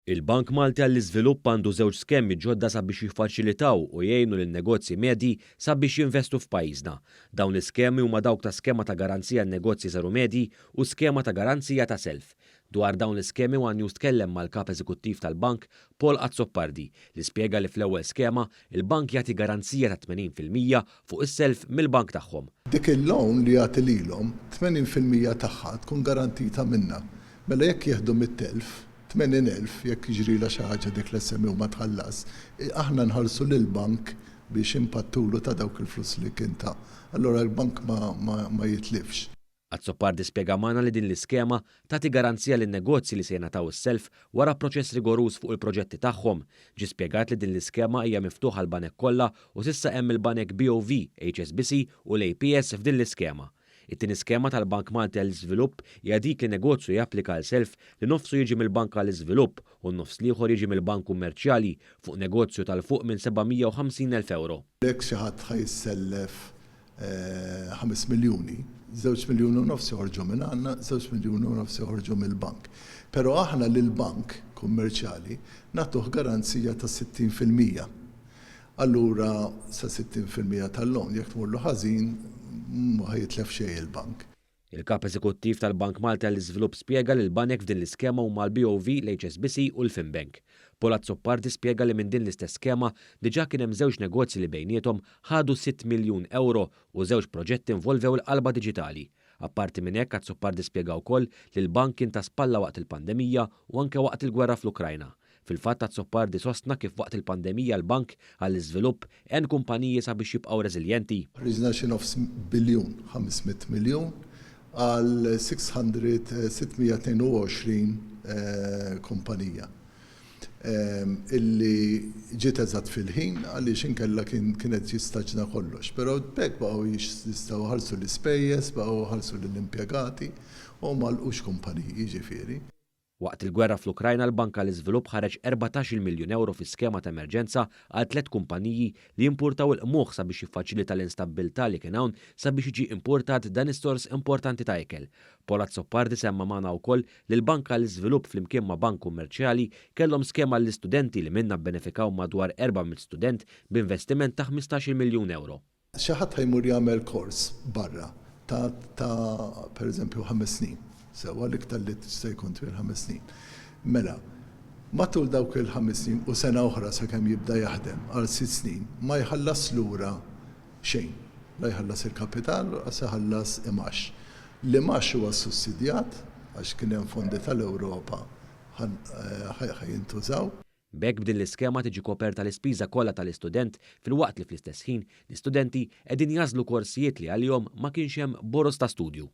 Il-Bank Malti għall-Iżvilupp għandu żewġ skemi ġodda sabiex jiffaċilitaw u jgħinu lin-negozji medji sabiex jinvestu f'pajjiżna. Dawn l-iskemi huma dawk ta' Skema ta' Garanzija għan-Negozji Żgħar u Medji u Skema ta' Garanzija ta' Self. Dwar dawn l-iskemi one News tkellem mal-Kap Eżekuttiv tal-Bank, Paul Azzopardi, li spjega li fl-ewwel skema, il-bank jagħti garanzija ta' 80% fuq is-self mill-bank tagħhom. Dik il-loan li jagħti lilhom, 80% tagħha tkun garantita minna. Mela jekk jieħdu 100,000, 80,000 jekk jiġrilha xi ħaġa dik l-SME u ma tħallas, aħna nħallsu lill-bank biex impattulu ta' dawk il-flus li kien ta. Allura l-bank ma ma jitlifx. Azzopardi spjega magħna li din l-iskema tagħti garanzija lin-negozji li se jingħataw is-self wara proċess rigoruż fuq il-proġetti tagħhom. Ġie spjegat li din l-iskema hija miftuħa għall-banek kollha u s'issa hemm il-banek BOV, HSBC u l-APS f'din l-iskema. It-tieni skema tal-Bank Malti għall-Iżvilupp hija dik li negozju japplika għal self li nofsu jiġi mill-Bank għall-Iżvilupp u n-nofs l-ieħor jiġi mill-bank kummerċjali fuq negozju ta' 'l fuq minn 750,000 ewro. Jekk xi ħadd ħa jissellef ħames miljuni, żewġ miljuni u nofs joħorġu minn għandna, żewġ miljuni u nofs joħorġu mill-bank. Però aħna lill-bank kummerċjali nagħtuh garanzija ta' 60%. Allura sa 60% tal-loan jekk tmurlu ħażin mhu ħa jitlef xejn il-bank. Il-Kap Eżekuttiv tal-Bank Malti għall-Iżvilupp spjega li l-banek f'din l-iskema huma l-BOV, l-HSBC u l-Finbank. Paul Azzopardi spjega li minn din l-istess skema diġà kien hemm żewġ negozji li bejniethom ħadu sitt miljun ewro u żewġ proġetti involvew il-qalba diġitali. Apparti minn hekk Azzopardi spjega wkoll li l-bank kien ta' spalla waqt il-pandemija u anke waqt il-gwerra fl-Ukrajna. Fil-fatt Azzopardi sostna kif waqt il-pandemija l-Bank għall-Iżvilupp għen kumpaniji sabiex jibqgħu reżiljenti. Ħriġna xi nofs biljun, 500 miljun, għal 600, 622 kumpanija illi ġiet eżatt fil-ħin għaliex inkella kien qed jistaġna kollox. Però b'hekk baqgħu jistgħu jħallsu l-ispejjeż, baqgħu jħallsu lill-impjegati u m'għalqux kumpaniji jiġifieri. Waqt il-gwerra fl-Ukrajna l-Bank għall-Iżvilupp ħareġ 14-il miljun ewro fi skema ta' emerġenza għal tlett kumpaniji li jimpurtaw il-qmuħ sabiex jiffaċilita l-instabbiltà li kien hawn sabiex jiġi impurtat dan is-sors importanti ta' ikel. Paul Azzopardi semma magħna wkoll li l-Bank għall-Iżvilupp flimkien ma' bank kummerċjali kellhom skema għall-istudenti li minnha bbenefikaw madwar 400 student b'investiment ta' 15-il miljun ewro. Xi ħadd ħa jmur jagħmel kors barra ta' ta' pereżempju ħames snin, sewwa l-iktar li jista' jkun twil ħames snin. Mela, matul dawk il-ħames snin u sena oħra sakemm jibda jaħdem għal sitt snin ma jħallas lura xejn. La jħallas il-kapital u lanqas iħallas imgħax. L-imgħax huwa ssussidjat għax kien hemm fondi tal-Ewropa ħa jintużaw. B'hekk b'din l-iskema tiġi koperta l-ispiża kollha tal-istudent filwaqt li fl-istess ħin l-istudenti qegħdin jagħżlu korsijiet li għalihom ma kienx hemm boroż ta' studju.